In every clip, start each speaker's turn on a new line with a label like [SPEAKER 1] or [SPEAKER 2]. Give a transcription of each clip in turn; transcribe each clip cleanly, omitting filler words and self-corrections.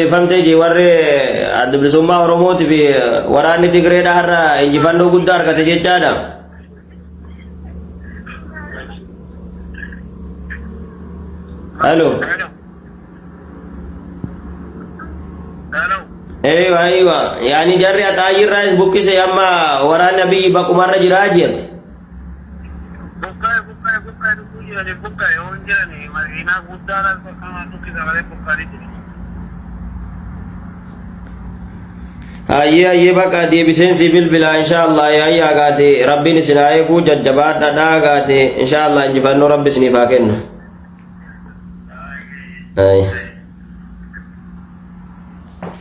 [SPEAKER 1] Ifamtee jee warri Adda Bilisummaa Oromootii fi waraanni Tigreedha har'a injifannoo guddaa argate jechaadha. Halo. Eewa eewa yaani jarri Axaayyirraa buqqise amma waraanni Abiyyi baqumarra jiraa jeeti.
[SPEAKER 2] Buqqa'e buqqa'e buqqa'e dhufuu jirani buqqa'e yoo hin jirani makiinaa guddaadhaan akkana dhukkisa malee buqqa'anii jiru.
[SPEAKER 1] Hayyee hayyee bakka deebiseen si bilbila inshaallah hayyaa gaate rabbiin isin haa eeguu jajjabaadha dhaa gaate inshaallah injifannoo rabbi isiniif haa kennu. Ayi.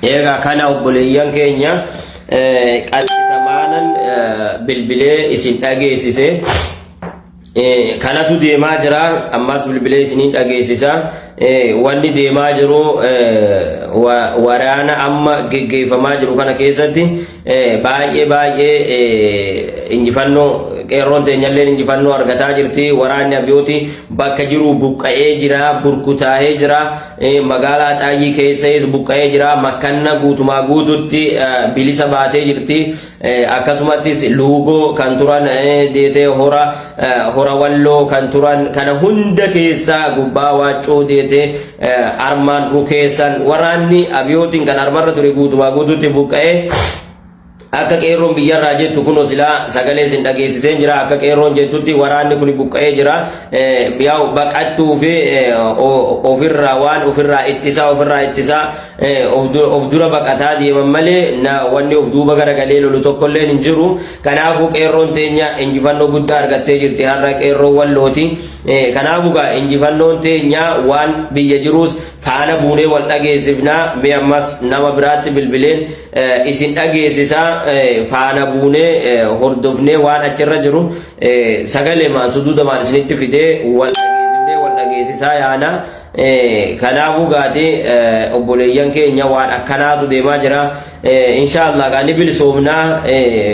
[SPEAKER 1] Egaa kana obboleeyyan keenya qal'itamaanan bilbilee isin dhageessise. Kanatu deemaa jira ammas bilbilee isiniin dhageessisa. Wanni deemaa jiru waraana amma geggeeffamaa jiru kana keessatti baay'ee baay'ee injifannoo qeerroon teenyalleen injifannoo argataa jirti. Waraanni Abiyooti bakka jiru buqqa'ee jira, burkutaa'ee jira. Magaalaa Axaayyii keessas buqqa'ee jira. Makkanna guutumaa guututti bilisa baatee jirti. Akkasumattis Luugoo kan turan deetee hora hora Walloo kan turan kana hunda keessaa gubbaa Waaccoo deetee armaan rukeessan waraanni Abiyootiin kan armarra ture guutumaa guututti buqqa'ee akka qeerroon biyyarraa jettu kunoo silaa sagalee isin dhageessiseen jira akka qeerroon jettutti waraanni kun buqqa'ee jira yaa'u baqattuu fi ofirraa waan ofirraa ittisaa ofirraa ittisaa of dura baqataa deeman malee wanni of duuba garagalee lolu tokkolleen hin jiru kanaafuu qeerroon teenya injifannoo guddaa argattee jirti har'a qeerroo Wallooti kanaafuu gaa injifannoon teenya waan biyya jiruus faana buunee wal dhageessifna mee ammas nama biraatti bilbileen isin dhageessisa faana buunee hordofnee waan achirra jiru sagaleemaan suduudamaan isinitti fidee wal dhageessifnee wal dhageessisaa yaana. Kanaafuu gaati obboleeyyan keenya waan akkanaatu deemaa jira. Inshaallah gaa ni bilisoomnaa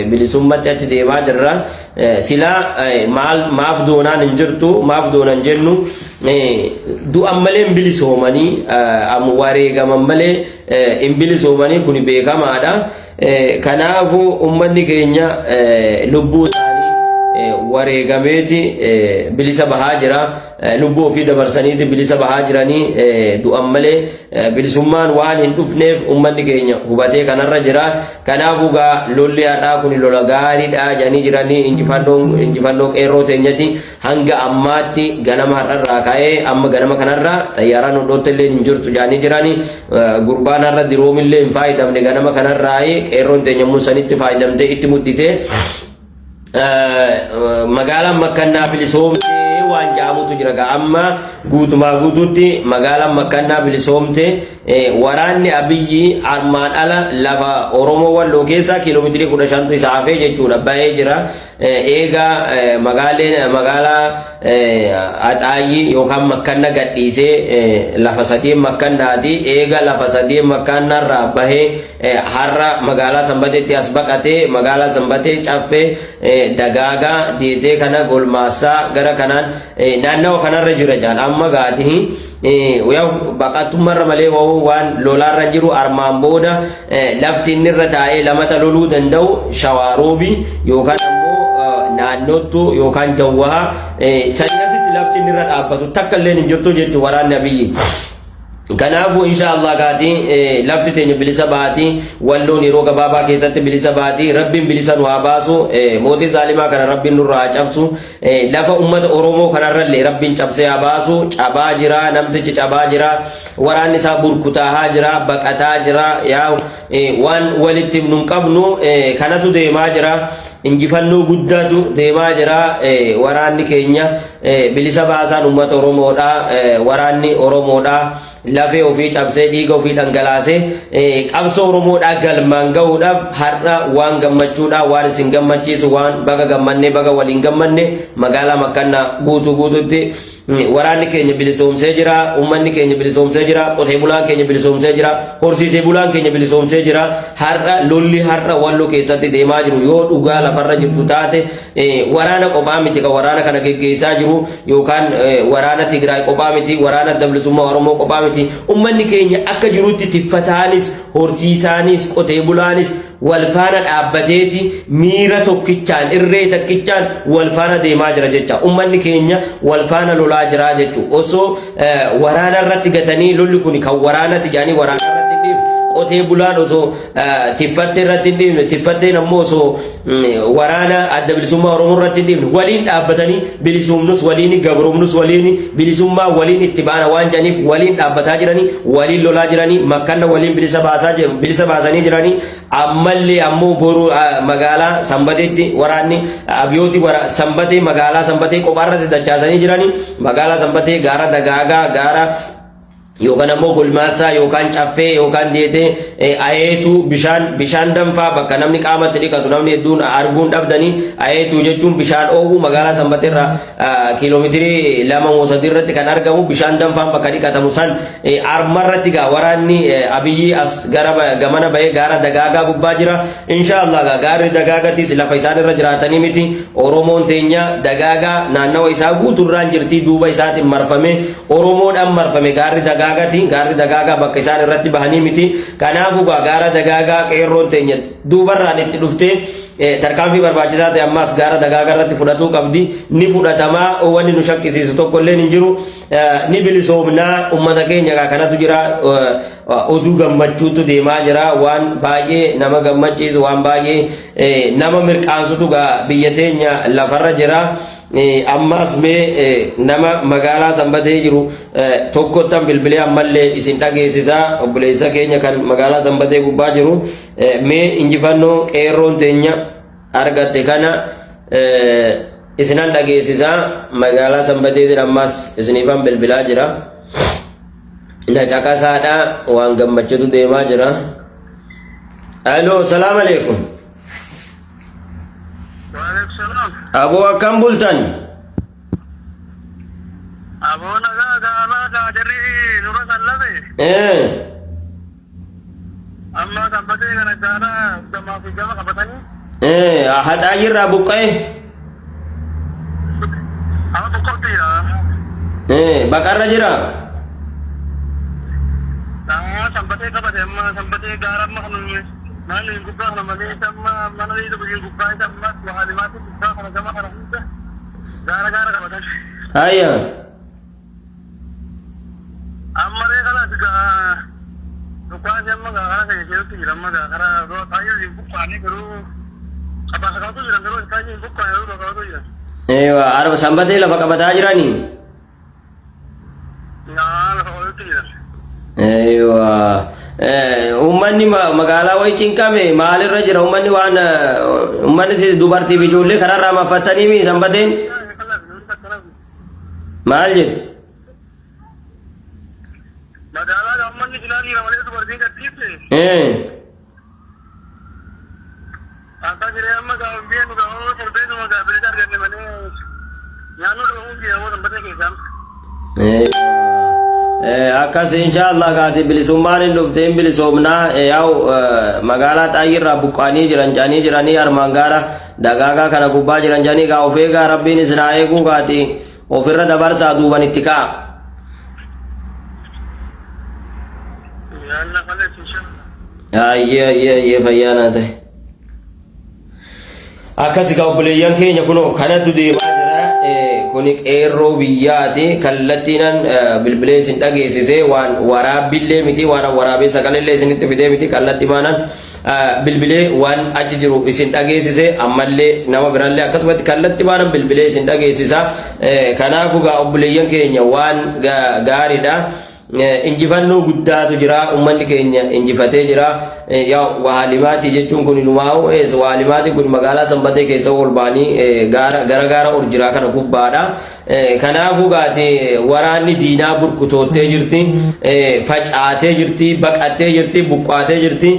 [SPEAKER 1] bilisummatti achi deemaa jirra. Silaa maal maaf doonaan hin jirtu maaf doonan jennu du'an malee hin bilisoomanii wareegaman malee hin bilisoomanii kun beekamaadha. Kanaafuu uummanni keenya lubbuu isaanii wareegameeti bilisa bahaa jira. Lubbuu ofii dabarsaniiti bilisa bahaa jiranii du'an malee bilisummaan waan hin dhufneef uummanni keenya hubatee kanarra jira. Kanaafuu gaa lolli har'aa kun lola gaariidha jedhanii jiranii injifannoo qeerroo teenyati. Hanga ammaatti ganama har'arraa ka'ee amma ganama kanarra xayyaaraan hodhootte illee hin jirtu jedhanii jirani. Gurbaan har'a diroomillee hin faayidamne ganama kanarraa qeerroon teenya immoo sanitti faayidamtee itti muddite. Magaalaan Makkannaa bilisoomte waan jedhamutu jira gaa amma guutumaa guutuutti magaalaan Makkannaa bilisoomte waraanni Abiyyi armaan ala lafa Oromoo Walloo keessaa kiiloomeetirii 15tu isa hafee jechuudha bahee jira. Eega magaaleen magaalaa Axaayyii yookaan Makkanna gadhiisee lafa sadeen Makkannaati. Eega lafa sadeen Makkannaarraa bahee har'a magaalaa Sanbateetti as baqatee magaalaa Sanbatee Caffee Dagaagaa deetee kana Golmaassaa gara kanaan naannawa kanarra jira jaan amma gaati. Baqattummarra malee waan lolaarra jiru armaan booda lafti inni irra taa'ee lamata loluu danda'u Shawaaroobi yookaan ammoo naannoottu yookaan Jawwaha sanii asitti lafti inni irra dhaabbatu takka illee hin jirtu jechuun waraanni Abiyyi. Kanaafuu insha Allah gaati lafti teenya bilisa baati Walloon yeroo gabaabaa keessatti bilisa baati Rabbiin bilisa nu haa baasu mootii zaalimaa kana Rabbiin nurraa haa cabsu Lafa ummata Oromoo kanarrallee Rabbiin cabsee haa baasu. Cabaa jira, namtichi cabaa jira, waraanni isaa burkutaahaa jira, baqataa jira. Yaa waan walitti himnu hin qabnu kanatu deemaa jira. Injifannoo guddaatu deemaa jira. Waraanni keenya bilisa baasaan ummata Oromoodha. Waraanni Oromoodha. Lafee ofii cabsee dhiiga ofii dhangalaasee qabsoo Oromoodhaa galmaan gahuudhaaf har'a waan gammachuudhaa waan isin gammachiisu waan baga gammannee baga waliin gammanne magaalaa Makkannaa guutuu guutuutti Waraanni keenya bilisoomsee jira, uummanni keenya bilisoomsee jira, qotee bulaan keenya bilisoomsee jira, horsiisee bulaan keenya bilisoomsee jira. Har'a lolli har'a Walloo keessatti deemaa jiru yoo dhugaa lafarra jirtu taate waraana qophaa miti kan waraana kana geggeessaa jiru yookaan waraana Tigraay qophaa miti, waraana Adda Bilisummaa Oromoo qophaa miti. Uummanni keenya akka jirutti tiffataanis, horsiisaanis, qotee bulaanis wal faana dhaabbateeti miira tokkichaan irree takkichaan wal faana deemaa jira jecha. Ummanni keenya wal faana lolaa jira jechu. Osoo waraana irratti gatanii lolli kun kan waraanati jedhanii waraana irratti hin dhiifne, qotee bulaan osoo tiffattee irratti hin dhiifne, tiffatteen ammoo osoo waraana Adda Bilisummaa Oromoo irratti hin dhiifne, waliin dhaabbatanii bilisumnus waliin, gabrumnus waliin, bilisummaa waliin itti baana waan jedhaniif waliin dhaabbataa jiranii, waliin lolaa jiranii, makkanna waliin bilisa baasaa bilisa baasanii jiranii. Ammallee ammoo boru magaalaa Sanbateetti waraanni Abiyooti Sanbatee magaalaa Sanbatee kophaarratti dachaasanii jiranii. Magaalaa Sanbatee gaara Dagaagaa, gaara yookaan ammoo Golmaassaa yookaan Caffee yookaan Deetee Ayeetuu, bishaan danfaa bakka namni qaamatti dhiqatu namni hedduun arguun dhabdanii. Ayeetuu jechuun bishaan oowwu magaalaa Sanbatee irraa kiiloomeetirii 2 moo 3 irratti kan argamu, bishaan danfaan bakka dhiqatamu san armarratti gaa waraanni Abiyyi as gara gamana bahee gaara Dagaagaa gubbaa jira. Inshaallah gaa gaarri Dagaagatis lafa isaan irra jiraatanii miti. Oromoon teenya Dagaagaa naannawa isaa guuturraan jirti, duuba isaatiin marfame, Oromoodhaan marfame gaarri Dagaagati. Gaarri Dagaagaa bakka isaan irratti bahanii miti. Kanaafuu gaa gaara Dagaagaa qeerroon teenya duubarraan itti dhuftee tarkaanfii barbaachisaa ta'e ammaas gaara Dagaagaa irratti fudhatuu qabdi. Ni fudhatamaa, wanni nu shakkisiisu tokko illee hin jiru. Ni bilisoomnaa ummata keenya. Gaa kanatu jira, oduu gammachuutu deemaa jira, waan baay'ee nama gammachiisu, waan baay'ee nama mirqaansutu gaa biyya teenya lafarra jira. Ammaas mee nama magaalaa Sanbatee jiru tokkottan bilbilee ammallee isin dhageessisaa. Obboleessa keenya kan magaalaa Sanbatee gubbaa jiru mee injifannoo qeerroon teenya argatte kana isinan dhageessisaa. Magaalaa Sanbateetiin ammaas isiniifan bilbilaa jira. Na caqasaadha, waan gammachuutu deemaa jira. Aloo, salaam alaikum.
[SPEAKER 2] Waalaikum salaam.
[SPEAKER 1] Aboo, akkam bultan?
[SPEAKER 2] Aboo, nagaa gaabaa gaa jarri nurra sallabe. Amma Sanbatee kana caalaa gamaa fi gama qabatanii.
[SPEAKER 1] Haxaa jirraa buqqa'e.
[SPEAKER 2] Amma boqqotti jira.
[SPEAKER 1] Baqarra jira.
[SPEAKER 2] Sanbatee qabate, amma Sanbatee gaara amma kana maali gubbaa kana malee amma mana biyya gubbaa isa amma wahalimaatiin gubbaa kana gama kana hunda gaara gaara qabatan.
[SPEAKER 1] Hayya.
[SPEAKER 2] Amma ree kanas gaa dhukaasi amma gaa karaa keenya keessatti jira, amma gaa karaa baay'ee hin buqqaanii garuu qabaa qabatu jiran, garuu baay'ee hin buqqaane, garuu qabatu jiran.
[SPEAKER 1] Eewa, arba Sanbatee lafa qabataa jiranii.
[SPEAKER 2] Naa lafa qabatutti jiran.
[SPEAKER 1] Eewa. Uummanni magaalaa wayi cinqame maalirra jira uummanni? Waan uummanni si dubartii fi ijoollee karaarraa maffatanii mi Sanbateen maal jedhu?
[SPEAKER 2] Magaalaa uummanni silaa dhiira malee dubartiin gadhiifte. Akka jiree amma gaa biyya nu gaa torbeetuma gaa bilisa arganne malee nyaannu dhabamuuf jira moo Sanbatee keessaa.
[SPEAKER 1] Akkas, inshaallah gaati bilisummaan hin dhufte, hin bilisoomnaa. Yaa'u magaalaa Xaayyirraa buqqaanii jiran jedhanii jiranii, armaan gaara Dagaagaa kana gubbaa jiran jedhanii. Gaa of eegaa, Rabbiin isin haa eeguu. Gaati ofirra dabarsaa, duuban itti ka'a.
[SPEAKER 2] Yaanna kalees inshallah.
[SPEAKER 1] Ayyee ayyee ayyee, fayyaa naa ta'e. Akkas egaa obboleeyyan keenya, kunoo kanatu deemaa jira. Kuni qeerroo biyyaati. Kallattiinan bilbilee isin dhageessisee, waan waraabbillee miti, waan waraabee sagalee isinitti fidee miti, kallattii maanan bilbilee waan achi jiru isin dhageessise. Ammallee nama birallee akkasumatti kallattii maanan bilbilee isin dhageessisa. Kanaafuu gaa obboleeyyan keenya, waan gaariidha. Injifannoo guddaatu jira, ummanni keenya injifatee jira. Yaa Wahalimaatii jechuun kun inumaa'u, Wahalimaatiin kun magaalaa Sanbatee keessa ol ba'anii gaara gara gaara ol jiraa kana gubbaadha. Kanaafuu gaati waraanni diinaa burkutoottee jirti, facaatee jirti, baqattee jirti, buqqaatee jirti.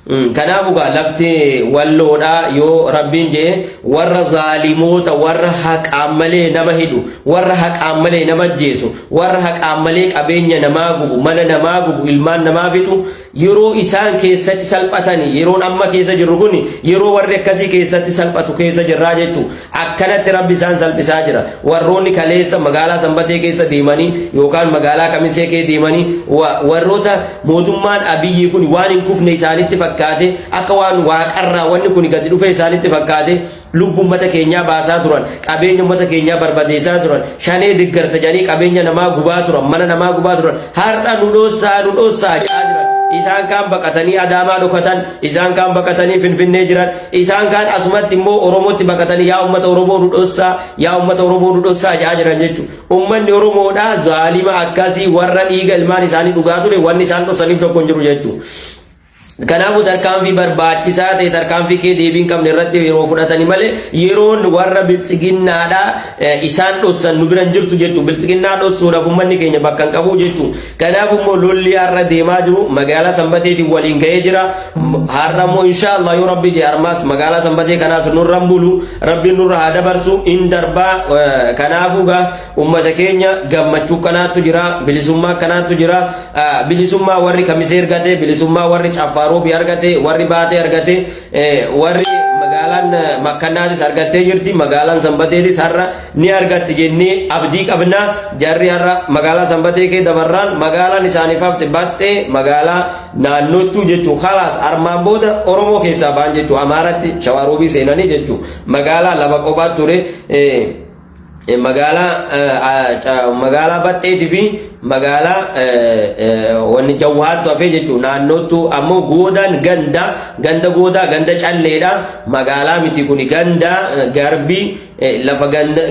[SPEAKER 1] Kanaafuu gaa lafti Walloodhaa yoo Rabbiin je'e warra zaalimoota, warra haqaan malee nama hidhu, warra haqaan malee nama ajjeesu, warra haqaan malee qabeenya namaa gubu, mana namaa gubu, ilmaan namaa fixu, yeroo isaan keessatti salphatani, yeroon amma keessa jirru kun yeroo warri akkasii keessatti salphatu keessa jirraa jechuu. Akkanatti Rabbi isaan salphisaa jira. Warroonni kaleessa magaalaa Sanbatee keessa deemanii yookaan magaalaa Kamisee kee deemanii warroota mootummaan Abiyyii kun waan hin kufne isaanitti fakkaate, akka waan waaqarraa wanni kun gadi dhufe isaanitti fakkaate, lubbuu uummata keenyaa baasaa turan, qabeenya uummata keenyaa barbadeessaa turan, Shanee deeggarta jedhanii qabeenya namaa gubaa turan, mana namaa gubaa turan, har'a nu dhoossaa, nu dhoossaa jedhaa jiran. Isaan kaan baqatanii Adaamaa dhokatan, isaan kaan baqatanii Finfinnee jiran, isaan kaan asumatti immoo Oromootti baqatanii yaa uummata Oromoo nu dhossaa, yaa uummata Oromoo nu dhossaa jedhaa jiran jechuudha. Uummanni Oromoodhaa zaalima akkasii, warra dhiiga ilmaan isaanii dhugaa ture, wanni isaan dhoksaniif tokko hin jiru jechuudha. Kanaafuu tarkaanfii barbaachisaa ta'e, tarkaanfii kee deebii hin qabne irratti yeroo fudhatanii malee, yeroon warra Biltsiginnaadhaa isaan dhossan nu bira hin jirtu jechuudha. Biltsiginnaa dhossuudhaaf uummanni keenya bakka hin qabu jechuudha. Kanaaf immoo lolli har'a deemaa jiru magaalaa Sanbateetiin waliin ga'ee jira. Har'a immoo inshaallah yoo Rabbi jedhe armaas magaalaa Sanbatee kanaas nurra hin bulu. Rabbiin nurra haa dabarsu, hin darbaa. Kanaafuu gaa uummata keenya, gammachuu kanaatu jira, bilisummaa kanaatu jira. Bilisummaa warri Kamisee argate, bilisummaa warri Caffaaroobii argate, warri Baatee argate, warri magaalaan Makkannaatis argattee jirti, magaalaan Sanbateetis har'a ni argatti jennee abdii qabna. Jarri har'a magaalaa Sanbatee kee dabarraan magaalaan isaaniif hafte Baxxee, magaalaa naannottuu jechuu. Kalaas, armaan booda Oromoo keessaa ba'an jechuu, Amaaratti Shawaroobii seenanii jechuu. Magaalaa lama qophaa ture, magaalaa Baxxeetii fi magaalaa wanni Jawwaattu hafee jechuun. Naannootu ammoo goodaan ganda, ganda goodaa, ganda calleedha, magaalaa miti kuni. Ganda garbii lafa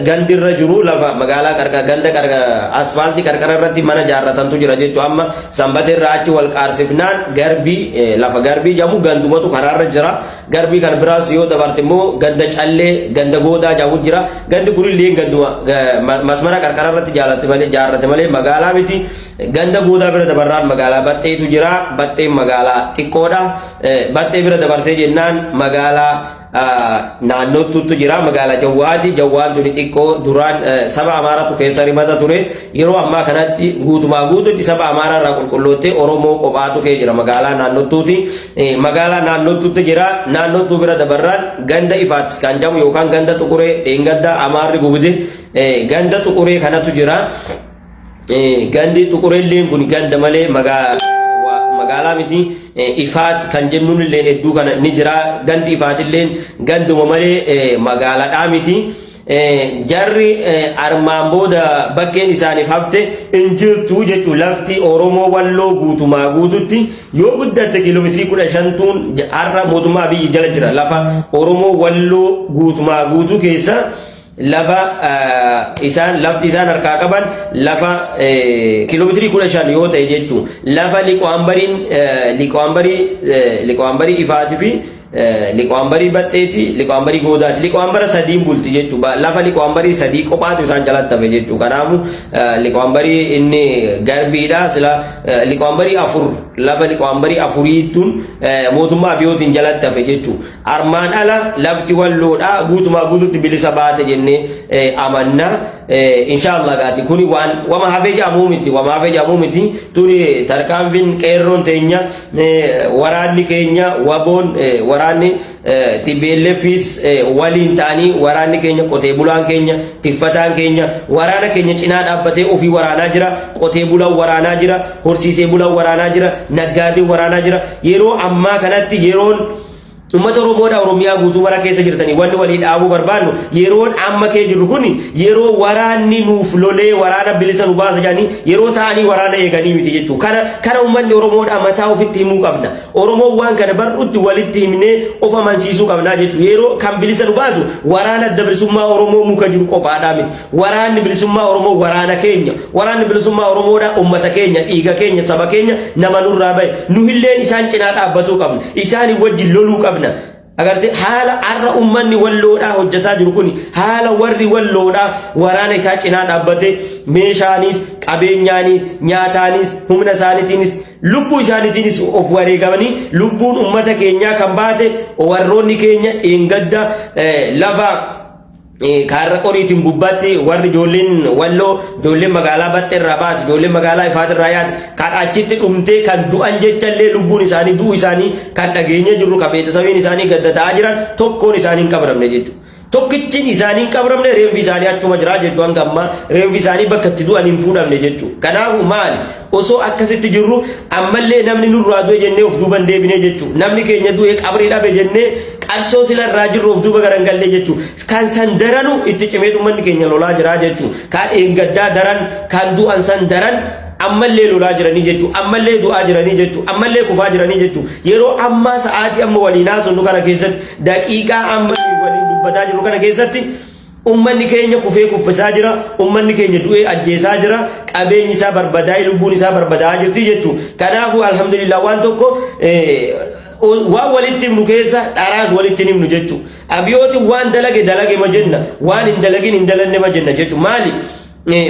[SPEAKER 1] gandirra jiru, lafa magaalaa qarqara, ganda qarqara, asfaaltii qarqara irratti mana jaarratantu jira jechuun. Amma Sanbata irraa achi wal qaarsifnaan garbii, lafa garbii jedhamu gandumatu karaarra jira. Garbii kan biraas yoo dabarte immoo ganda callee, ganda goodaa jedhamu jira. Gandi kunillee ganduma masmara qarqara irratti jaarrate malee, jaarrate malee magaalaa miti. Ganda goodaa bira dabarraan magaalaa Baxxeetu jira. Baxxeen magaalaa xiqqoodha. Baxxee bira dabartee jennaan magaalaa naannootu jira, magaalaa Jawwaati. Jawwaan tuni xiqqoo duraan saba Amaaratu keessa rimata ture. Yeroo ammaa kanatti guutumaa guututti saba Amaaraa irraa qulqulloottee Oromoo qophaatu kee jira, magaalaa naannottuuti. Magaalaa naannottuutti jira. Naannottuu bira dabarraan ganda Ifaat kan jedhamu yookaan ganda Xuquree dheengadda Amaarri gubde, ganda Xuquree kanatu jira. Gandi Xuqureelleen kun ganda malee magaalaa miti. Ifaat kan jennuun illee hedduu kana ni jira. Gandi Ifaatilleen ganduma malee magaalaadhaa miti. Jarri armaan booda bakkeen isaaniif hafte hin jirtu jechuun, lafti Oromoo Walloo guutumaa guututti yoo guddatte kiiloomeetirii 15tuun har'a mootummaa Abiyyi jala jira. Lafa Oromoo Walloo guutumaa guutuu keessa lafa isaan, lafti isaan harkaa qaban lafa kiiloomeetirii 15 yoo ta'e jechuun, lafa liqo'ambarii Ifaatii fi liqo'ambarii Baxxeeti, liqo'ambarii Goodaati. Liqo'ambara sadiin bulti jechuudha. Lafa liqo'ambarii sadii qophaatu isaan jalatti hafe jechuudha. Kanaafu liqo'ambarii inni garbiidha, sila liqo'ambarii afur, lafa liqo'ambarii afuriituun mootummaa Abiyootiin jalatti hafe jechuudha. Armaan ala lafti Walloodha guutumaa guututti bilisa baate jennee amanna. Inshaallah gaati kuni waan wama hafee jedhamuu miti, wama hafee jedhamuu miti. Tuni tarkaanfiin qeerroon teenya, waraanni keenya waboon, waraanni TPLFis waliin ta'anii, waraanni keenya, qotee bulaan keenya, tikfataan keenya waraana keenya cinaa dhaabbatee ofii waraanaa jira. Qotee bulaan waraanaa jira, horsiisee bulaan waraanaa jira, naggaadeen waraanaa jira. Yeroo ammaa kanatti yeroon uummata Oromoodha, Oromiyaa guutuu mara keessa jirtanii, wanni walii dhaabuu barbaannu, yeroon amma kee jirru kun yeroo waraanni nuuf lolee waraana bilisa nu baasa jedhanii yeroo ta'anii waraana eeganii miti jechuudha. Kana uummanni Oromoodha mataa ofitti himuu qabna. Oromoon waan kana bar'utti walitti himnee of amansiisuu qabna jechuudha. Yeroo kan bilisa nu baasu waraana Adda Bilisummaa Oromoo muka jiru qophaadhaa miti. Waraanni bilisummaa Oromoo waraana keenya. Waraanni bilisummaa Oromoodha uummata keenya, dhiiga keenya, saba keenya, nama nurraa bahe. Nu illeen isaan cinaa dhaabbatuu qabna. Isaan wajjin loluu qabna. Agartee haala har'a ummanni walloodhaa hojjetaa jiru kun haala warri walloodhaa waraana isaa cinaa dhaabbatee meeshaanis qabeenyaanis nyaataanis humna isaaniitiinis lubbuu isaaniitiinis of wareegamanii lubbuun ummata keenyaa kan baate warroonni keenya dheengadda lafa kaarra qoriitiin gubbaatti warri ijoolleen walloo ijoolleen magaalaa baxxee irraa baate ijoolleen magaalaa ifaat irraa yaate kan achitti dhumtee kan du'an jechallee lubbuun isaanii du'uu isaanii kan dhageenye jirru kan beetasabiin isaanii gadda ta'aa jiran tokkoon isaanii hin qabramne jechuudha. Tokkichiin isaanii hin qabramne reenfi isaanii achuma jira jechuudha hanga ammaa reenfi isaanii bakka itti du'an hin fuudhamne jechuudha. Kanaafuu maali osoo akkasitti jirru ammallee namni nurraa du'e jennee of duuba hin deebine jechuudha. Namni keenya du'e qabrii dhabe jennee qabsoo sila irraa jirru of duuba garangallee jechuudha. Kan san daranu itti cimee uummanni keenya lolaa jira jechuudha. Kan eeggaddaa daran kan du'an san daran ammallee lolaa jiranii jechuudha. Ammallee du'aa jiranii jechuudha. Ammallee kufaa jiranii jechuudha. Yeroo ammaa sa'aatii amma waliin haasofnu kana keessatti daqiiqaa amma waliin dubbataa jirru kana keessatti Ummanni keenya kufee kuffisaa jira, ummanni keenya du'ee ajjeesaa jira, qabeenyi isaa barbadaa'ee lubbuun isaa barbadaa'aa jirti jechuudha. Kanaafuu alhamdulillah waan tokko waan walitti himnu keessa dharaas walitti hin himnu jechuudha. Abiyooti waan dalage dalage ma jenna, waan hin dalagin hin dalanne ma jenna jechuudha. Maali?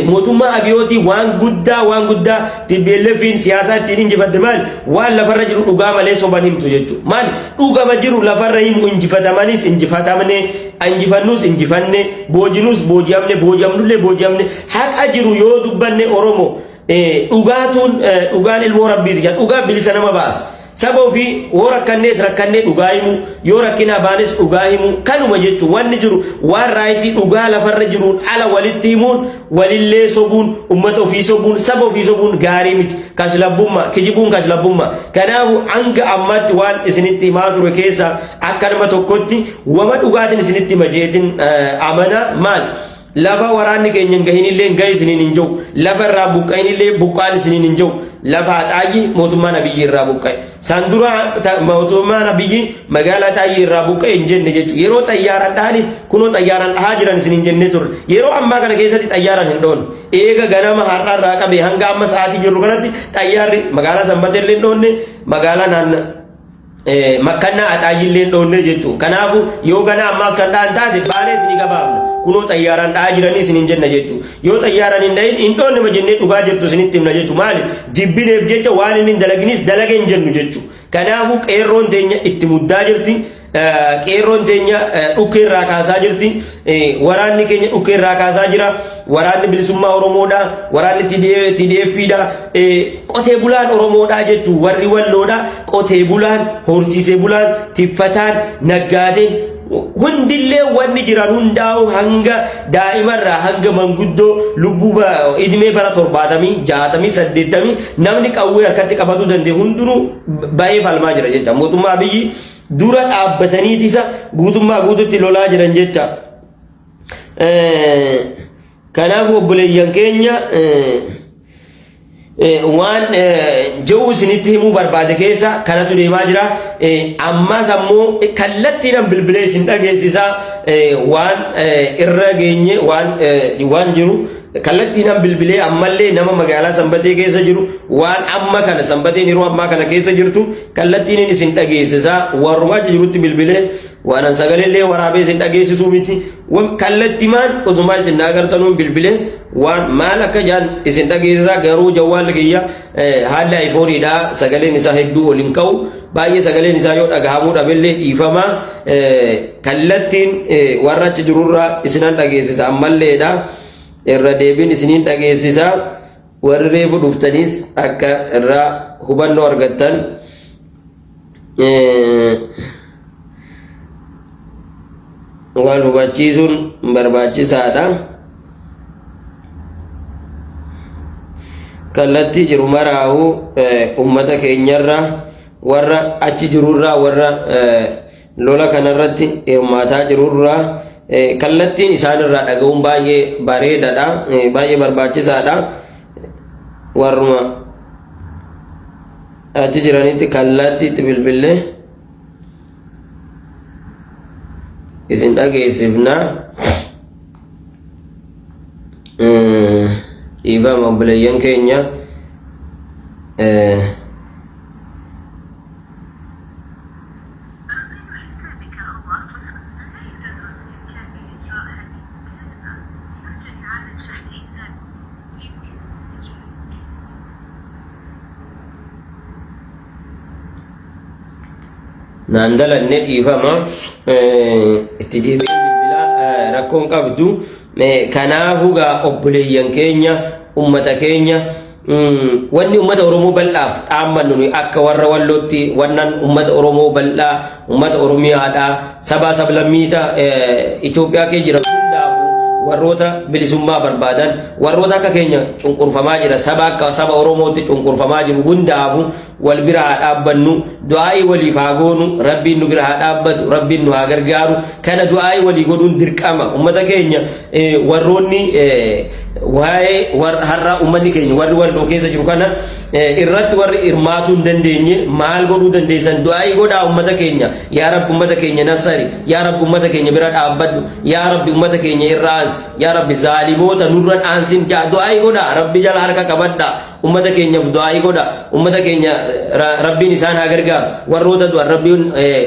[SPEAKER 1] Mootummaa Abiyootii waan guddaa waan guddaa TPLFiin siyaasaa ittiin injifatte maali? Waan lafarra jiru dhugaa malee soban himtu jechuudha. Maali? Dhugama jiru lafarra himu injifatamanis injifatamne, injifannus injifanne, boojinus booji'amne, booji'amnullee booji'amne haqa jiru yoo dubbanne Oromoo dhugaatuun dhugaan ilmoo rabbiiti jedha. Dhugaa bilisa nama baasa. Saba ofii yoo rakkannees rakkannee dhugaa himuu, yoo rakkinaa baanes dhugaa himuu, kanuma jechuun wanni jiru waan raayitii dhugaa lafarra jiruun ala walitti himuun, walillee sobuun, ummata ofii sobuun, saba ofii sobuun gaarii miti. Kashlabbummaa, kijibuun kashlabbummaa. Kanaafuu hanga ammaatti waan isinitti himaa ture keessaa akka nama tokkotti wama dhugaatiin isinitti hima jeetin amana maal? Lafa waraanni keenya hin gahinillee gahi isiniin hin jiru. Lafa irraa buqqa'inillee buqqa'an isiniin hin jiru. Lafa Haxaayyi mootummaan Abiyyi irraa buqqa'e. San dura mootummaan Abiyyi magaalaa Haxaayyi irraa buqqa'e hin jenne jechuudha. Yeroo xayyaaraan dhahanis kunoo xayyaaraan dhahaa jiran isiniin jennee turre. Yeroo ammaa kana keessatti xayyaaraan hin dhoonne. Eega ganama har'aa irraa qabee hanga amma sa'aatii jirru kanatti xayyaarri magaalaa Sanbatee illee hin dhoonne magaalaa naannoo makkannaa axaayyillee hin dhoonnee jechuudha. Kanaafuu yoo ganaa ammaas kan dha'an taate baanee isinii gabaafna. Kunoo xayyaaraan dha'aa jiranii isiniin jenna jechuudha. Yoo xayyaaraan hin dha'in hin dhoonne ma jennee dhugaa jirtu isinitti himna jechuudha. Maali? Jibbineef jecha waan inni hin dalaginis dalage hin jennu jechuudha. Kanaafuu qeerroon teenya itti muddaa jirti. Qeerroon teenya dhukkee irraa kaasaa jirti. Waraanni keenya dhukkee irraa kaasaa jira. Waraanni bilisummaa Oromoodha. Waraanni TDFdha. Qotee bulaan Oromoodha jechuun warri walloodha. Qotee bulaan, horsiisee bulaan, tiffataan, naggaadeen hundillee wanni jiran hundaa'u hanga daa'imarraa hanga manguddoo lubbuu idmee bara 70, 60, 80 namni qawwee harkatti qabatuu danda'e hundinuu ba'ee falmaa jira jecha. Mootummaa Abiyyi dura dhaabbataniiti isa guutummaa guututti lolaa jiran jecha. Kanaaf obboleeyyan keenya waan jiru isinitti himuu barbaade keessa kanatu deemaa jira. Ammas ammoo kallattiidhaan bilbilee isin dhageessisaa waan irra geenye waan jiru kallattiidhaan bilbilee ammallee nama magaalaa Sanbatee keessa jiru waan amma kana Sanbateen yeroo ammaa kana keessa jirtu kallattiin isin dhageessisaa warruma achi jirutti bilbilee waan an sagalellee waraabee isin dhageessisuu miti kallattimaan osumaa isin agartanuun bilbilee waan maal akka jaan isin dhageessisaa garuu jawwaalli kiyya haalli ayfooniidha sagaleen isaa hedduu ol hin ka'u baay'ee sagaleen isaa yoo dhagahamuu dhabellee dhiifamaa kallattiin warra achi jirurraa isinan dhageessisa ammalleedha irra deebiin isiniin dhageessisa warri reefu dhuftaniis akka irraa hubannoo argattan wal hubachiisuun barbaachisaadha. Kallattii jiru maraa'u ummata keenyarra warra achi jirurraa warra lola kanarratti hirmaataa jirurraa kallattiin isaanirraa dhaga'uun baay'ee bareedaadha baay'ee barbaachisaadha warruma achi jiranitti kallattii itti bilbillee isin dhageessifna. Dhiifama obboleeyyan keenya. Naan dalanne, dhiifama, itti deebi'ee bilbilaa, rakkoon qabdu. Kanaafuu gaa obboleeyyan keenya, ummata keenya, wanni ummata Oromoo bal'aaf dhaammannu nuyi akka warra Wallootti, wannan ummata Oromoo bal'aa, ummata Oromiyaadhaa, sabaa sablammiita Itoophiyaa kee jiran hundaafuu, warroota bilisummaa barbaadan, warroota akka keenya cunqurfamaa jira, saba akka saba Oromootti cunqurfamaa jiru hundaafuu, wal bira haa dhaabbannu, du'aa'ii waliif haa goonu, Rabbiin nu bira haa dhaabbatu, Rabbiin nu haa gargaaru. Kana du'aa'ii walii godhuun dirqama ummata keenya. Warroonni waa'ee har'a ummanni keenya warri Walloo keessa jiru kana irratti warri hirmaatuu hin dandeenye maal godhuu dandeessan? Du'aa'ii godhaa ummata keenya. Yaa Rabbi, ummata keenya nassari. Yaa Rabbi, ummata keenya bira dhaabbadhu. Yaa Rabbi, ummata keenya irra aansi. Yaa Rabbi, zaalimoota nurra dhaansin. Du'aa'ii godhaa, Rabbi jala harka qabadhaa, ummata keenyaaf du'aa'ii godha. Ummata keenya Rabbiin isaan haa gargaaru. Warroota du'an Rabbiin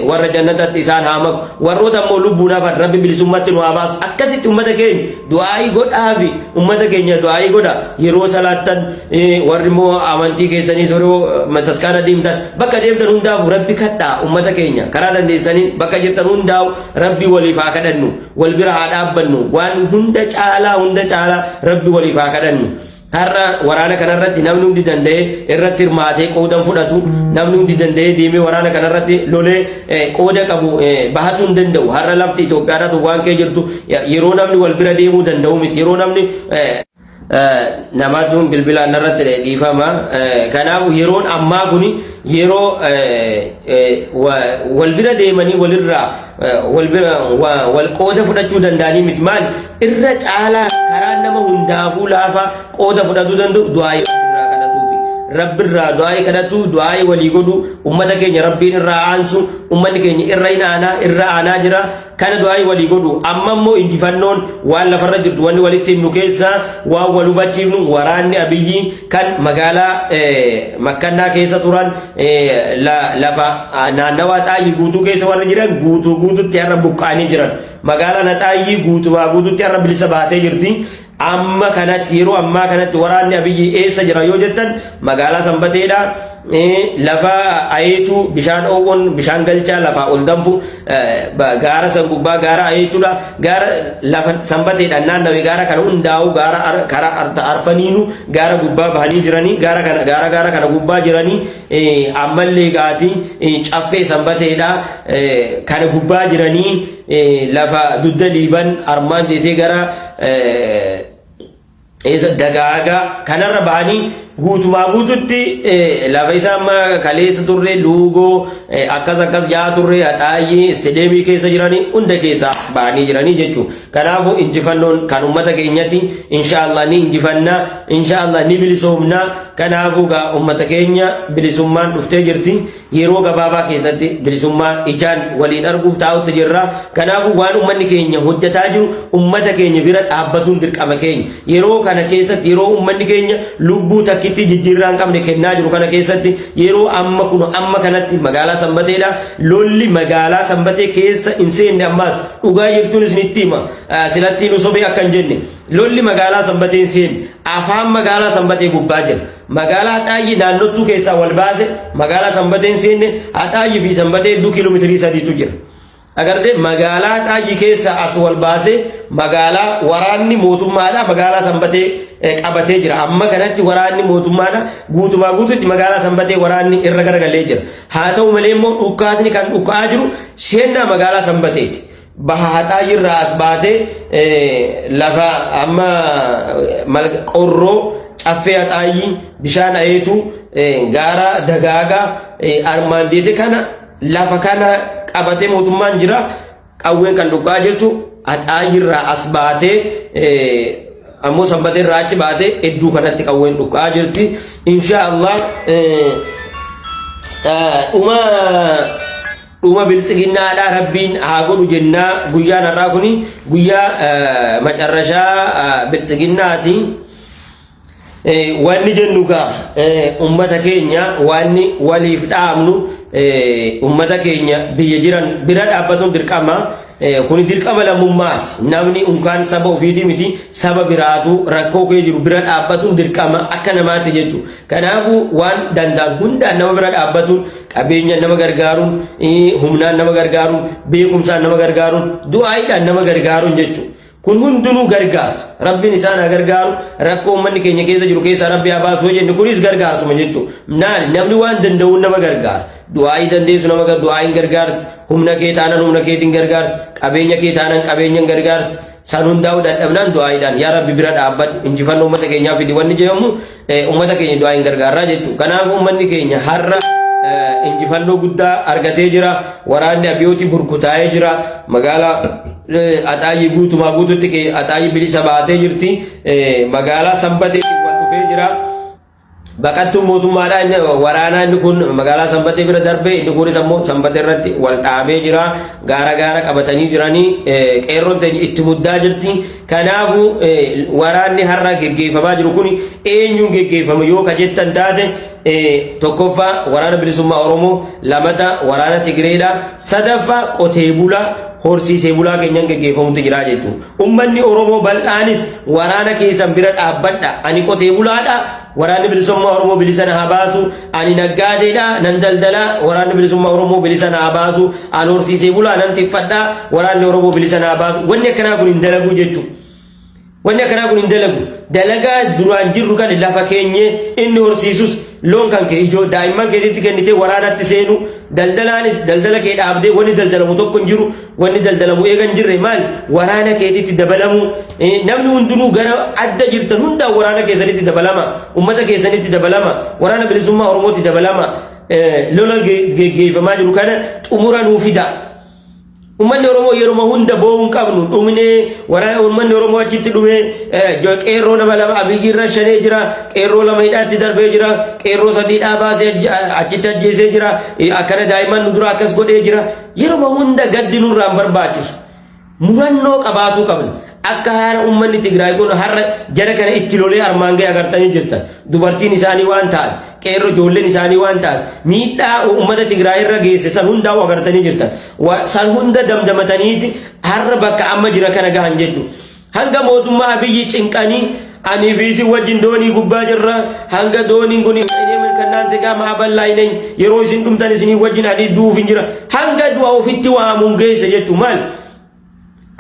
[SPEAKER 1] warra jannatatti isaan haa maku. Warroota immoo lubbuun hafan Rabbi bilisummatti nu haa baasu. Akkasitti ummata keenya du'aa'ii godhaafi. Ummata keenya du'aa'ii godha. Yeroo salaattan, warri immoo amantii keessaniis, yeroo mataskaana deemtan, bakka deemtan hundaaf Rabbi kadhaa. Ummata keenya karaa dandeessaniin bakka jirtan hundaa'u Rabbi waliif haa kadhannu, wal bira haa dhaabbannu. Waan hunda caalaa, hunda caalaa Rabbi waliif haa kadhannu. Har'a waraana kanarratti namni hundi danda'ee irratti hirmaatee qooda fudhatu, namni hundi danda'ee deemee waraana kanarratti lolee qooda qabu bahatuu hin danda'u. Har'a lafti Itoophiyaadhaatu waan kee jirtu yeroo namni wal bira deemuu danda'u miti. Yeroo namni namaatu bilbilaan narratti dhiifama. Kanaaf yeroon ammaa kun yeroo wal bira deemanii walirraa wal bira wal qooda fudhachuu danda'anii miti. Maali? Irra caalaa karaa nama hundaafuu laafa qooda fudhatuu danda'u du'aayii irraa kadhatuufi. Rabbirraa du'aayii kadhatu, du'aayii walii godhu, ummata keenya Rabbiin irraa aansu, ummanni keenya irra hin aanaa, irra aanaa jira. Kana du'aayii walii godhu. Amma immoo injifannoon waan lafarra jirtu, wanni walitti himnu keessaa, waan wal hubachiifnu, waraanni Abiyyi kan magaalaa Makkannaa keessa turan, lafa naannawaa Xaayyii guutuu keessa warri jiran guutuu guututti har'a buqqaanii jiran. Magaalaan Haxaayyii guutumaa guututti har'a bilisa baatee jirti. Amma kanatti, yeroo ammaa kanatti waraanni Abiyyi eessa jira yoo jettan, magaalaa Sanbateedha. Lafa Ayeetuu, bishaan oowwan, bishaan galchaa lafaa ol danfu, gaara san gubbaa, gaara Ayeetuudha. Gaara lafa Sanbateedhaan naannawe, gaara kana hundaa'u, gaara karaa arfaniinu gaara gubbaa bahanii jiranii, gaara kana gaara kana gubbaa jiranii, ammallee gaatii caffee Sanbateedha kana gubbaa jiranii, lafa dugda liiban armaan deetee gara eessa Dagaagaa kanarra bahanii guutumaa guututti lafa isaa amma kaleessa turre, Luugoo akkas akkas jaa turre, Haxaayyii isteedeemii keessa jiranii hunda keessaa bahanii jiranii jechuudha. Kanaafuu injifannoon kan uummata keenyati. Inshaallah ni injifannaa, inshaallah ni bilisoomnaa. Kanaafuu gaa uummata keenya, bilisummaan dhuftee jirti. Yeroo gabaabaa keessatti bilisummaa ijaan waliin arguuf taa'utti jirra. Kanaafuu waan uummanni keenya hojjetaa jiru, uummata keenya bira dhaabbatuun dirqama keenya. Yeroo kana keessatti, yeroo uummanni keenya lubbuu takkitti jijjiirraa hin qabne kennaa jiru kana keessatti, yeroo amma kun amma kanatti magaalaa Sanbateedha. Lolli magaalaa Sanbatee keessa hin seenne ammaas, dhugaa jirtuun isinitti hima. Silatti nu sobee akka hin jenne, lolli magaalaa Sanbatee hin seenne, afaan magaalaa Sanbatee gubbaa jira. Magaalaa Haxaayyii naannottuu keessaa wal baase, magaalaa Sanbatee hin seenne. Haxaayyii fi Sanbatee hedduu kiiloomeetirii 3tu jira. Agartee, magaalaa Haxaayyii keessaa as wal baasee magaalaa waraanni mootummaadha magaalaa Sanbatee qabatee jira. Amma kanatti waraanni mootummaadha guutumaa guututti magaalaa Sanbatee waraanni irra garagalee jira. Haa ta'u malee immoo dhukkaasni kan dhukka'aa jiru seennaa magaalaa Sanbateeti. Baha Haxaayyii irraa as baatee lafa amma Qorroo, caffee Haxaayyii, bishaan Ayeetuu, gaara Dagaagaa armaan deete kana, lafa kana qabatee mootummaan jira. Qawween kan dhugaa jirtu Haxaayyii irraa as baatee, ammoo Sanbatee irraa achi baatee hedduu kanatti qawween dhugaa jirti. Insha Allah dhuma dhuma biltsiginnaadha Rabbiin haa godhu jennaa. Guyyaan har'aa kuni guyyaa macarrashaa biltsiginnaati. Wanni jennu gaa ummata keenya, wanni waliif dhaamnu, ummata keenya biyya jiran bira dhaabbatuun dirqama. Kuni dirqama lammummaati. Namni unkaan saba ofiitii miti saba biraatu rakkoo kee jiru bira dhaabbatuun dirqama akka namaatti jechuudha. Kanaafuu waan danda'an hundaan nama bira dhaabbatuun qabeenyaan nama gargaaruun humnaan nama gargaaruun beekumsaan nama gargaaruun du'aayiidhaan nama gargaaruun jechuudha. Kun hundinuu gargaarsa. Rabbiin isaan haa gargaaru. Rakkoo uummanni keenya keessa jiru keessaa Rabbi haa baasu yoo jenne kunis gargaarsuma jechuudha. Naani namni waan danda'uun nama gargaara. Du'aayii dandeessu nama du'aayiin gargaarti. Humna kee taanan humna keetiin gargaarti. Qabeenya kee taanan qabeenyan gargaarti. San hundaa'uu dadhabnaan du'aayiidhaan yaa Rabbi bira dhaabbadhu injifannoo uummata keenyaa fidi wanni jedhamu uummata keenya du'aayiin gargaarraa jechuudha. Kanaaf uummanni keenya har'a injifannoo guddaa argatee jira. Waraanni Abiyootii burkutaa'ee jira. Magaalaa Axaayyii guutumaa guututti Axaayyii bilisa baatee jirti. Magaalaa Sanbateetti wal dhufee jira. Baqattuun mootummaadhaa inni waraanaa inni kun magaalaa Sanbatee bira darbee inni kunis ammoo Sanbatee irratti wal dhaabee jira. Gaara gaara qabatanii jiranii qeerroon teenya itti muddaa jirti. Kanaafuu waraanni har'a geggeeffamaa jiru kun eenyuun geggeeffama yoo ka jettan taate tokkoffaa waraana bilisummaa Oromoo, lamata waraana Tigireedha, sadaffaa qotee bulaa horsiisee bulaa keenyan geggeeffamutti jira jechuudha. Uummanni Oromoo bal'aanis waraana keessan bira dhaabbadha. Ani qotee bulaadha. Waraanni bilisummaa Oromoo bilisa na haa baasu. Ani naggaadeedha nan daldala. Waraanni bilisummaa Oromoo bilisa na haa baasu. Ani horsiisee bulaa nan tiffadha. Waraanni Oromoo bilisa na haa baasu. Wanni akkanaa kun hin dalaguu jechuudha. Wanni akkanaa kun hin dalagu. Dalagaa duraan jirru kan lafa keenyee inni horsiisus loon kan kee ijoo daa'imman keetitti kennitee waraanatti seenu daldalaanis daldala kee dhaabdee wanni daldalamu tokko hin jiru wanni daldalamu eega hin jirre maal waraana keetitti dabalamu namni hundinuu gara adda jirtan hundaan waraana keessanitti dabalama ummata keessanitti dabalama waraana bilisummaa Oromootti dabalama lola geggeeffamaa jiru kana xumura nuu fida. Uummanni Oromoo yeruma hunda boo'uu hin qabnu dhumnee waraana uummanni Oromoo achitti dhumee qeerroo nama lama Abiyyi irra shanee jira qeerroo lama hidhaatti darbee jira qeerroo sadii hidhaa baasee achitti ajjeesee jira akkana daa'imman nu dura akkas godhee jira yeruma hunda gaddi nurraa hin barbaachisu. Murannoo qabaatuu qabna. Akka haara uummanni Tigraay kun har'a jara kana itti lolee armaan ga'e agartanii jirtan. Dubartiin isaanii waan taate, qeerroo ijoolleen isaanii waan taate, miidhaa uummata Tigraay irra geesse san hundaa'u agartanii jirtan. San hunda damdamataniiti har'a bakka amma jira kana gahan jechuudha. Hanga mootummaa Abiyyi cinqanii ani fi isin wajjin doonii gubbaa jirra hanga dooniin kun kannaan sigaa maaballaa hin yeroo isin dhumtan isinii wajjin ani du'uuf hin jira hanga du'a ofitti waamuun geesse jechuun maal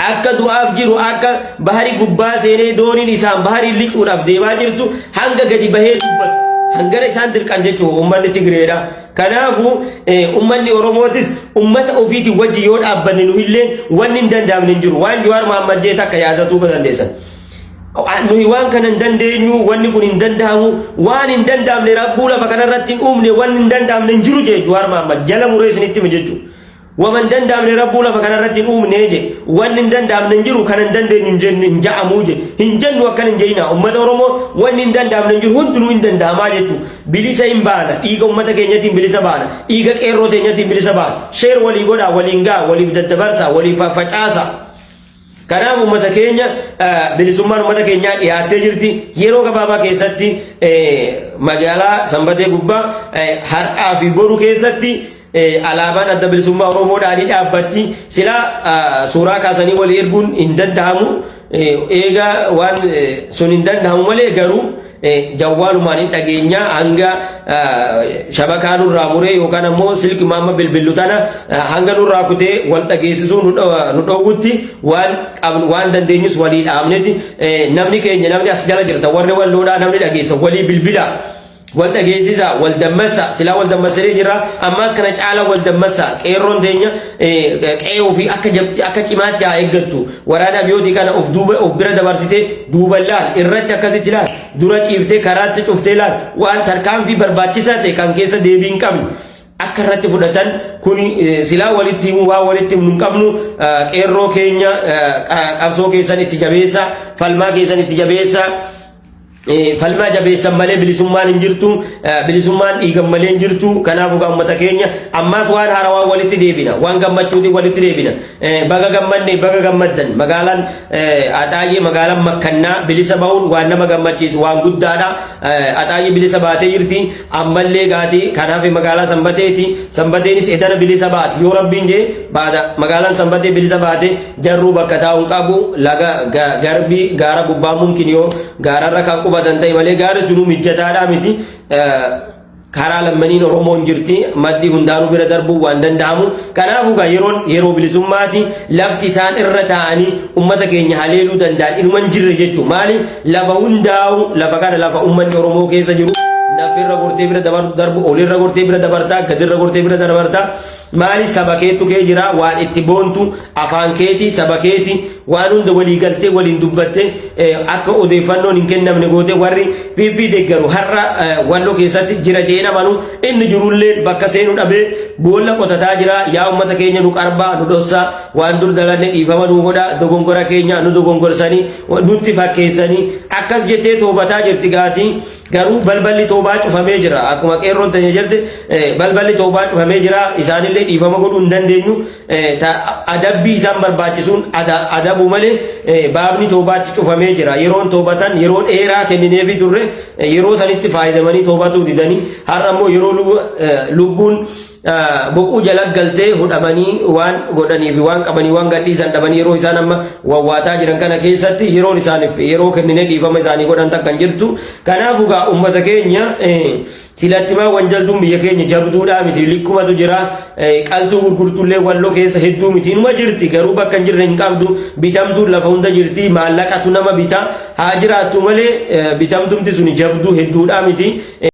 [SPEAKER 1] akka du'aaf jiru akka bahari gubbaa seenee dooniin isaan baharii licuudhaaf deemaa jirtu hanga gadi bahee dubbatu hangana isaan dirqan jechuun uummanni Tigireedha. Kanaafuu uummanni Oromootis uummata ofiitiin wajji yoo dhaabbanne nu illee wanni hin danda'amne hin jiru. Waan Jawaar Mahammad jee takka yaadatuu dandeessan. Nuyi waan kana hin dandeenyu, wanni kun hin danda'amu, waan hin danda'amne rabbuu lafa kanarratti hin uumne, wanni hin danda'amne hin jiru jee Jawaar Mahammad jala muree isinitti hime jechuudha. Wama hin danda'amne rabbuu lafa kanarratti hin uumne je. Wanni hin danda'amne hin jiru kana hin dandeenyu hin jennu hin ja'amuu je. Hin jennu akkan hin je'inaa. Ummata Oromoo wanni hin danda'amne hin jiru hundinuu hin danda'amaa jechuudha. Bilisa hin baana. Dhiiga ummata keenyatiin bilisa baana. Dhiiga qeerroo teenyatiin bilisa baana. Sheer walii godhaa, waliin ga'a, waliif daddabarsaa, waliif faffacaasaa. Kanaaf uummata keenya bilisummaan uummata keenyaa dhiyaattee jirti. Yeroo gabaabaa keessatti magaalaa Sanbatee gubbaa har'aa fi boru keessatti alaabaan adda bilisummaa Oromoodhaa ni dhaabbatti. Silaa suuraa kaasanii walii erguun hin danda'amu. Eegaa waan sun hin danda'amu malee garuu jawwaalumaan hin dhageenya hanga shabakaa nurraa muree yookaan ammoo silki amma bilbillu tana hanga nurraa kutee wal dhageessisuu nu dhoowwutti waan qabnu waan dandeenyus walii dhaabneti namni keenya namni as jala jirta warri walloodhaa namni dhageessa walii bilbilaa. Wal dhageessisa, wal dammassa, silaa wal dammassinee jirra, ammaas kana caala wal dammassa. Qeerroon teenya qe'ee ofii akka akka cimaatti haa eeggattu. Waraana abiyootii kana of duuba of bira dabarsitee duuban laal, irratti akkasitti laal, dura ciiftee karaatti cuftee laal, waan tarkaanfii barbaachisaa ta'e kan keessa deebii hin qabne. akka irratti fudhatan kun silaa walitti himuu waan walitti himnu hin qabnu qeerroo keenya qabsoo keessan itti jabeessa falmaa keessan itti jabeessa. Falmaa jabeessan malee bilisummaan hin jirtu, bilisummaan dhiigan malee hin jirtu. Kanaafuu gaa uummata keenya, ammaas waan haarawaa walitti deebina, waan gammachuutiin walitti deebina. Baga gammanne, baga gammaddan. Magaalaan Axaayyee, magaalaan Makkannaa bilisa bahuun waan nama gammachiisu, waan guddaadha. Axaayyee bilisa baatee jirti. Ammallee gaati kanaaf magaalaa Sanbateeti. Sanbateenis edana bilisa baati yoo Rabbiin jee. Baada magaalaan Sanbatee bilisa baate, jarruu bakka taa'uun qabu laga garbii gaara gubbaa mumkin yoo gaararra kan qubatan ta'e malee, gaarri sunuu mijjataadhaa miti. Karaa lammaniin Oromoon jirti, maddi hundaanuu bira darbuu waan danda'amu. Kanaafuu gaa yeroon yeroo bilisummaati. Lafti isaan irra taa'anii ummata keenya haleeluu danda'an inuma hin jirre jechuudha. Maali? Lafa hundaa'u, lafa kana, lafa ummanni Oromoo keessa jiru, lafirra gortee bira darbu, olirra gortee bira dabartaa, gadirra gortee bira dabartaa. Maali? Saba keetu kee jira, waan itti boontu afaan keeti, saba keeti. Waan hunda walii galtee, waliin dubbatte, akka odeeffannoon hin kennamne goote. Warri PP deeggaru har'a Walloo keessatti jira jedheen amanu. Inni jirullee bakka seenuu dhabee boolla qotataa jira. Yaa ummata keenya, nu qarbaa nu dhossaa, waan dur dalanne dhiifama nu godha, dogongora keenya nu dogongorsanii nutti fakkeessanii akkas jettee toobataa jirti gaatii. Garuu balballi toobaa cufamee jira. Akkuma qeerroon teenya jette, balballi toobaa cufamee jira. Isaanillee dhiifama godhuu hin dandeenyu. Adabbii isaan barbaachisuun adabuu malee baabni toobaatti cufamee jira. Yeroon toobatan yeroo dheeraa kennineefii turre, yeroo sanitti fayyadamanii toobatuu didanii, har'a immoo yeroo lubbuun boquu jala galtee hudhamanii, waan godhanii fi waan qabanii waan gadhiisan dhabanii, yeroo isaan amma wawwaataa jiran kana keessatti yeroon isaaniif yeroo kenninee dhiifama isaanii godhan takka hin jirtu. Kanaafuu gaa uummata keenya, silattimaa wanjaltuun biyya keenya jabduudhaa miti, likkumatu jira. Qaltuu gurgurtullee Walloo keessa hedduu miti, inuma jirti, garuu bakka hin jirre hin qabdu. Bitamtuun lafa hunda jirti, maallaqatu nama bita. Haa jiraattu malee bitamtumti suni jabduu hedduudhaa miti.